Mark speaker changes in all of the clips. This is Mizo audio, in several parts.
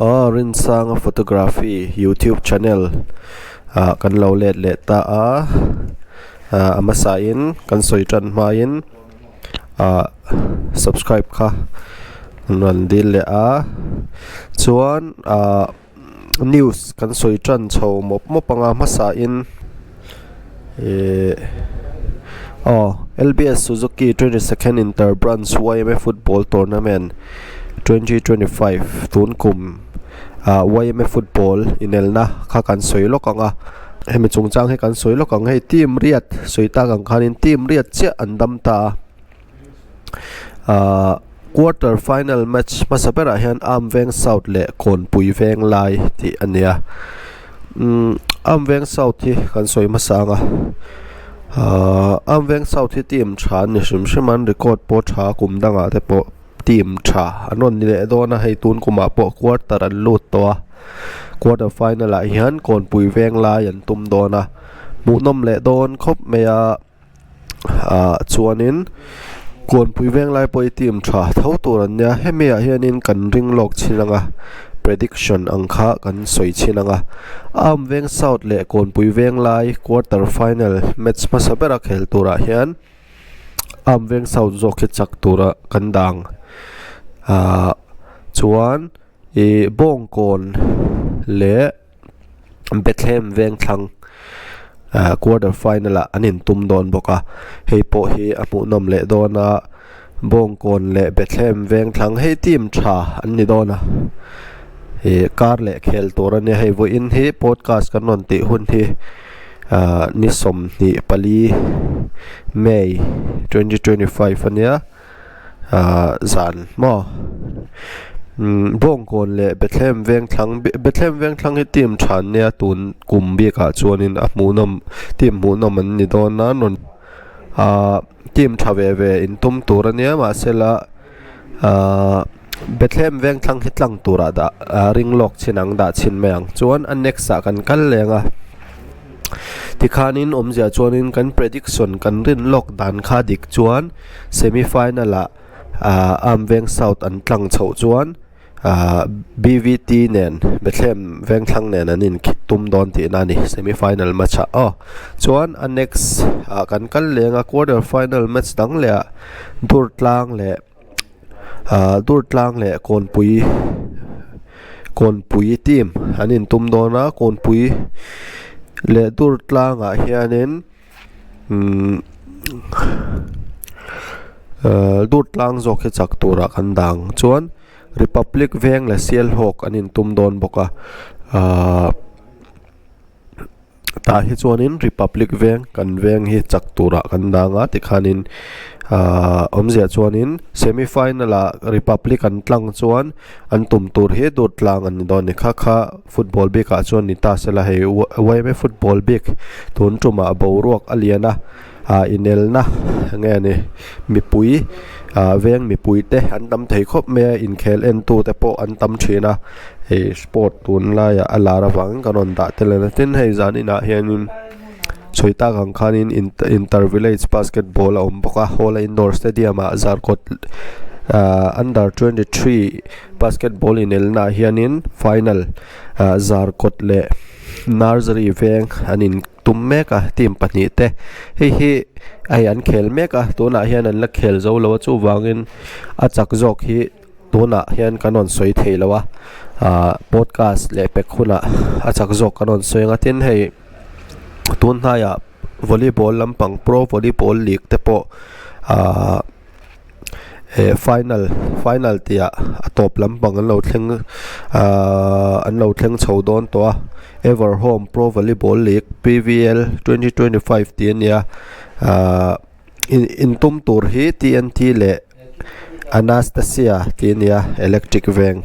Speaker 1: Aw Rinsanga photography youtube channel ah kan lo let leh ta a ah a hmasa in kan sawi tan hmain ah subscribe kha an rawn dil leh a chuan ah news kan sawi tan chho mawp mawp ang a hmasa in ihh aw L_B_S Suzuki 22nd inter branch Y_M_A football tournament 2025 tun kum ah Y_M_A football inelna kha kan sawi lawk ang a hemi chungchang hi kan sawi lawk ang hei team riat sawi tak ang khanin team riat chiah an dam ta a. Ahh quarter final match hmasa berah hian Amveng South leh Kawnpui Venglai tih a ni a umm Amveng South hi kan sawi hmasa ang a ahh Amveng South hi team tha an ni hrim hrim a an record pawh a tha a kum dangah te pawh team tha an rawn ni leh dawn a hei tun kumah pawh quarter an lut tawh a quarter final ah hian Kawnpui Venglai an tum dawn a hmuhnawm leh dawn khawp mai a. Ah chuanin Kawnpui Venglai pawh hi team tha tho tur an nia hemi ah hianin kan ring lawk chin ang a prediction ang kha kan sawi chin ang a Arm Veng South leh Kawnpui Venglai quarter final match hmasa bera khel turah hian Arm Veng South zawk hi chak tura kan dang ah chuan ih Bawngkawn leh. Bethlehem Vengthlang ah quarter final ah an intum dawn bawk a hei pawh hi a hmuhnawm leh dawn a Bawngkawn leh Bethlehem Vengthlang hei team tha an ni dawn a ih kar leh khel tur a nia hei vawiin hi podcast kan rawn tih hun hi ah ni 24 May 2025 a nia. Ahh zan maw umm Bawngkawn leh Bethlehem Vengthlang Bethlehem Vengthlang hi team tha an nia tun kum bikah chuanin a hmuhnawm team hmuhnawm an ni dawn a rawn ahh team tha ve ve in tum tur a nia mahsela ahh Bethlehem Vengthlang hi tlang turah dah ah ring lawk chin ang dah chhin mai ang chuan a next ah kan kal leng a. Tikhanin awmzia chuanin kan prediction kan rin lawk dan kha dik chuan semi final ah ah Arm Veng South an tlang chhoh chuan ah B_V_T nen Bethlehem Vengthlang nen an in tum dawn tihna a ni semi final match ah aw chuan a next ah kan kal leng a quarter final match dang leh ah Durtlang leh ah Durtlang leh Kawnpui Kawnpui team an intum dawn a Kawnpui leh Durtlangah hianin umm ahh Durtlang zawk hi chak turah kan dang chuan Republic Veng leh Sialhawk an intum dawn bawk a ahh. Tah hi chuanin Republic veng kan veng hi chak turah kan dang a tikhanin ahh awmzia chuanin semi final ah Republic an tlang chuan an tum tur hi dawt tlang an ni dawn a ni kha kha football bik ah chuan ni ta sela hei yma football bik tun tumah boruak a lian a ah inelna nge ni mipui ah veng mipui te an tam thei khawp mai a inkhel en tu te pawh an tam thin a hei sport tunlaiah a lar avangin kan rawn dah tel a tin hei zan inah hianin sawi tak ang khanin inter village basketball a awm bawk a hall a indoor stadium ah zarkawt ah under 23 basketball inelna ah hianin final ah zarkawt leh nursery veng an in. tum mek a team pahnih te hei hi hei an khel mek a tunah hian an la khel zo lo a chuvangin a chak zawk hi tunah hian kan rawn sawi thei lo a ahh podcast leh pek hunah a chak zawk kan rawn sawi ang a tin hei tun hnaiah volleyball lampang pro volleyball league te pawh ahh. eh final final tih ah a tawp lampang an lo thleng ahh an lo thleng chho dawn tawh a ever home pro volleyball league P_V_L 2025 tih a nia ahh in tum tur hi T_N_T leh Anastasia tih a nia electric veng.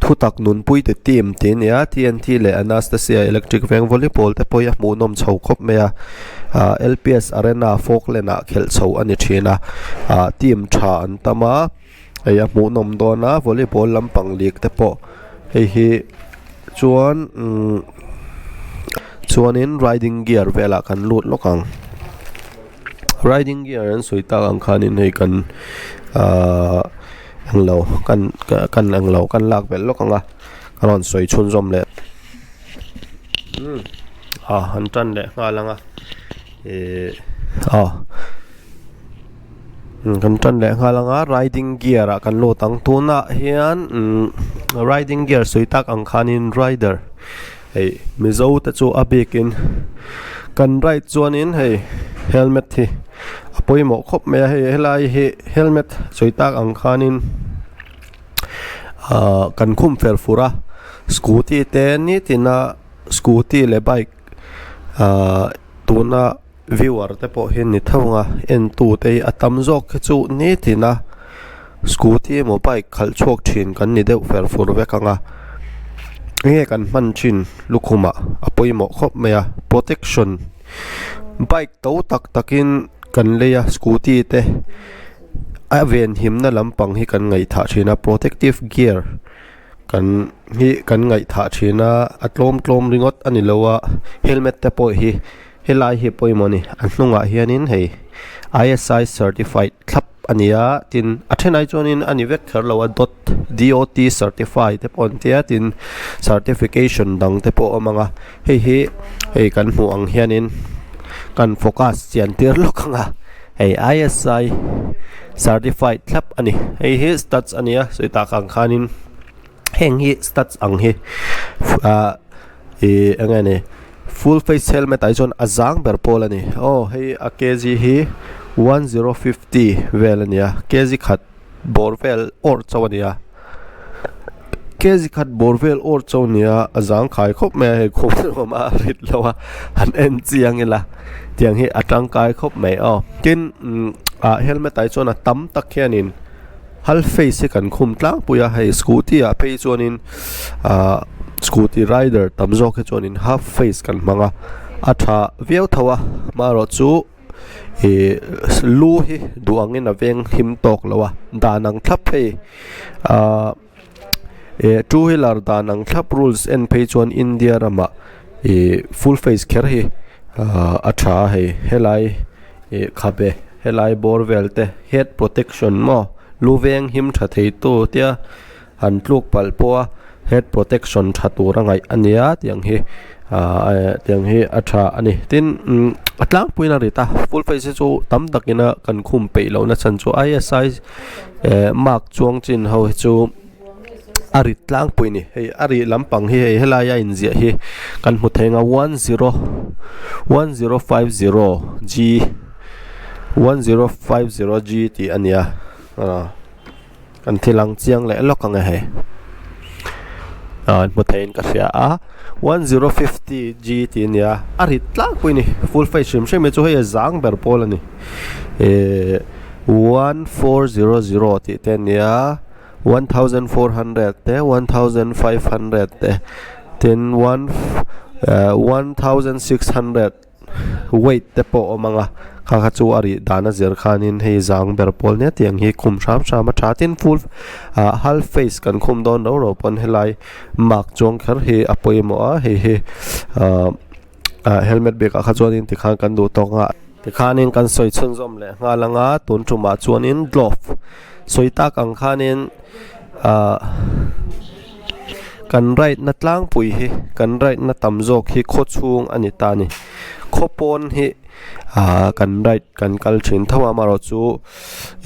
Speaker 1: Thutak nunpui te team tih a ni a T_N_T leh Anastasia Electric Veng volleyball te pawh hi a hmuhnawm chho khawp mai a ah L_P_S Arena Falkland ah khelh chho a ni thin a ah team tha an tam a hei a hmuhnawm dawn a volleyball lampang league te pawh hei hi chuan umm chuanin riding gear velah kan lut lawk ang riding gear an sawi tak ang khanin hei kan ahh. Englo kan kan englo kan lak belh lawk ang a ka rawn sawi chhunzawm leh umm a han tan leh nghal ang a ihh a kan tan leh nghal ang a riding gear ah kan lut ang tunah hian umm riding gear sawi tak ang khanin rider hei mizo te chu a bikin kan ride chuanin hei helmet hi a pawimawh khawp mai a hei helai hi helmet sawi tak ang khanin ahh kan khum fer fur a scooty te nitin a scooty leh bike ahh tuna viewer te pawh hi ni tho ang a entu te hi a tam zawk hi chu nitin a scooty emaw bike khalh chhuak thin kan ni deuh fer fur vek ang a enge kan hman thin lukhum ah a pawimawh khawp mai a protection bike to tak tak in kan lei a scooty te a venhimna lampang hi kan ngaihthah thin a protective gear kan hi kan ngaihthah thin a a tlawm tlawm ringawt a ni lo a helmet te pawh hi helai hi pawimawh a ni a hnungah hianin hei I S I certified thlap a ni a tin a thenah hi chuanin a ni vek kher lo a dot D O T certified te pawh an tia tin certification dang te pawh a awm ang a hei hi hei kan hmuh ang hianin kan focus chian tir lawk ang a hei I S I certified thlap a ni hei hi studs a ni a sawi tak ang khanin heng hi studs ang hi ah ih eng nge ni full face helmet ah hi chuan a zang ber pawl a ni aw hei a kg hi 1050 vel a ni a kg khat bawr vel awrh chauh a ni a kg khat bawr vel awrh chauh a ni a a zang khai khawp mai a hei khum nuam a rit lo a han en chiang ila tiang hi a tangkai khawp mai aw tin umm ah helmet ah hi chuan a tam tak hianin half face hi kan khum tlangpui a hei scooty ah phei chuanin ahh scooty rider tam zawk hi chuanin half face kan hmang a a tha viau tho a amaherawhchu ih lu hi duh angin a veng him tawk lo a dan ang thlap hei ahh eh two wheeler dan ang thlap rules en phei chuan India ramah ih full face kher hi ahh a tha a hei helai ih khabe helai bawr vel te head protection maw lu veng him tha thei tu tia han tluk palh pawh a head protection tha tur a ngaih a nia tiang hi ahh tiang hi a tha a ni tin umm a tlangpuiin a rit a full face hi chu tam takin a kan khum peih loh na chhan chu I S I eh mark chuang chin ho hi chu a rit tlangpui a ni hei a rih lampang hi hei helai a inziah hi kan hmu thei ang a 10 1050 G 1050 G tih a ni a aw. Kan thil ang chiang leh lawk ang e hei ah hmu theiin ka hria a 1050 G tih a nia a rit tlangpui a ni full face hrim hrim hi chu hei a zang ber pawl a ni ihh 1400 tih te a nia 1400 te 1500 te tin one ah 1600. Weight te pawh a awm ang a kha kha chu a rih dan a zir khanin hei zang ber pawl nia tiang hi khum hram hram a tha tin full ah half face kan khum dawn ro ro pawn helai mark chuang kher hi a pawimawh a hei hi ah ah helmet bik ah kha chuanin tikhan kan duh tawk ang a tikhanin kan sawi chhunzawm leh nghal ang a tun tumah chuanin glove sawi tak ang khanin ah. Kan ride na tlangpui hi kan ride na tam zawk hi khaw chhung a ni ta a ni khaw pawn hi ahh kan ride kan kal thin tho a amaherawh chu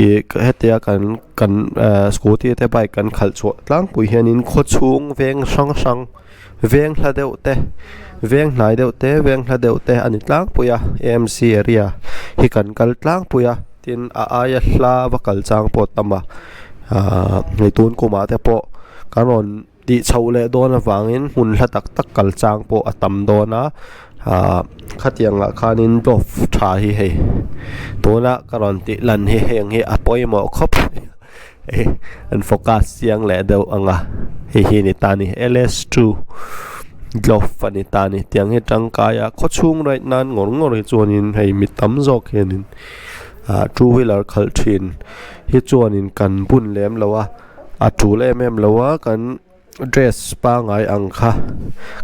Speaker 1: ih hetia kan kan ehh scooty te bike kan khalh chhuah tlangpui hianin khaw chhung veng hrang hrang veng hla deuh te veng hnai deuh te veng hla deuh te a ni tlangpui a A M C area hi kan kal tlangpui a tin a aia hla va kal chang pawh a tam a ahh hei tun kumah te pawh kan rawn tih chhoh leh dawn avangin hmun hla tak tak kal chang pawh a tam dawn a ahh khatiang ah khanin glove tha hi hei tuna ka rawn tih lan hi heng hi a pawimawh khawp hei an focus chiang leh deuh ang a hei hi a ni ta a ni L S two glove a ni ta a ni tiang hi tangkai a khawchhung raih nan ngawr ngawr hi chuanin hei mi tam zawk hianin ah two wheeler khalh thin hi chuanin kan bun lem lo a a tul em em lo a kan dress pangai ang kha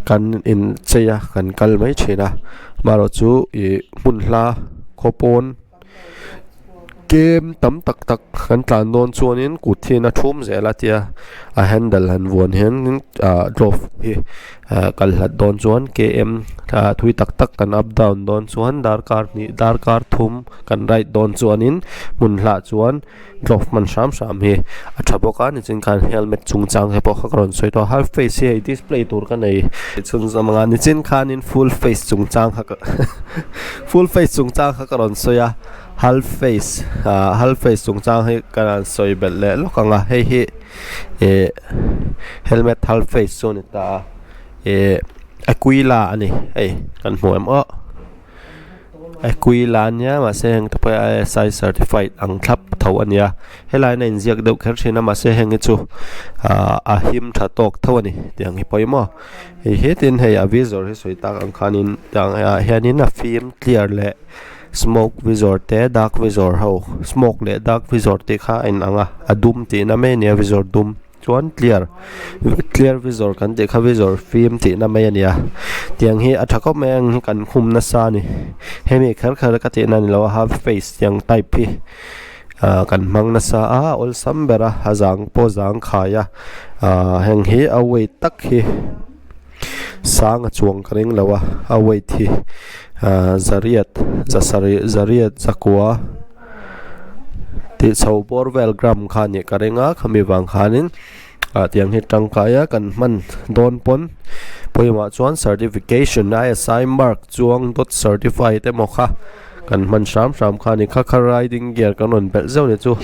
Speaker 1: kan inchei a kan kal mai thin a amaherawhchu ih hmun hla khaw pawn. Kem tam tak tak kan tlan dawn chuanin kut hian a thum zel a tia a handle han vuan hian ah glove hi ah kal hlat dawn chuan km ah thui tak tak kan up down dawn chuan darkar hnih darkar thum kan ride dawn chuanin hmun hlah chuan glove hman hram hram hi a tha bawk a nichin khan helmet chungchang te pawh kha ka rawn sawi tawh a half face hi hei display tur ka nei chhunzawm ang a nichin khanin full face chungchang kha ka full face chungchang kha ka rawn sawi a. Half face ah half face chungchang hi ka rawn sawi belh leh lawk ang a hei hi ih helmet half face chu a ni ta a ih aquila a ni hei kan hmu em aw aquila ania mahse heng te pawh hi I_S_I certified ang thlap tho a nia helai hian a inziak deuh kher thin a mahse heng hi chu ah a him tha tawk tho a ni tiang hi pawimawh hei hetin hei a vizor hi sawi tak ang khanin tiang ah hianin a fim clear leh. Smoke vizor te dark vizor ho smoke leh dark vizor tih kha a inang a a dum tihna mai a nia vizor dum chuan clear clear vizor kan tih kha vizor fim tihna mai a nia tiang hi a tha khawp mai a heng hi kan khum nasa a ni hemi kher kher ka tihna a ni lo a half face tiang type hi ah kan hmang nasa a a awlsam ber a a zang pawh zang khai a ah heng hi a weight tak hi. Sang a chuang ka ring lo a a weight hi ahh zariat zasarih zariat zakua tih chho bawr vel gram kha a nih ka ring a khami vang khanin ah tiang hi tangkai a kan hman dawn pawn pawimawh chuan certification I_S_I mark chuang dawt certified emaw kha kan hman hram hram kha a ni kha kha riding gear kan rawn belh zeuh ni chu.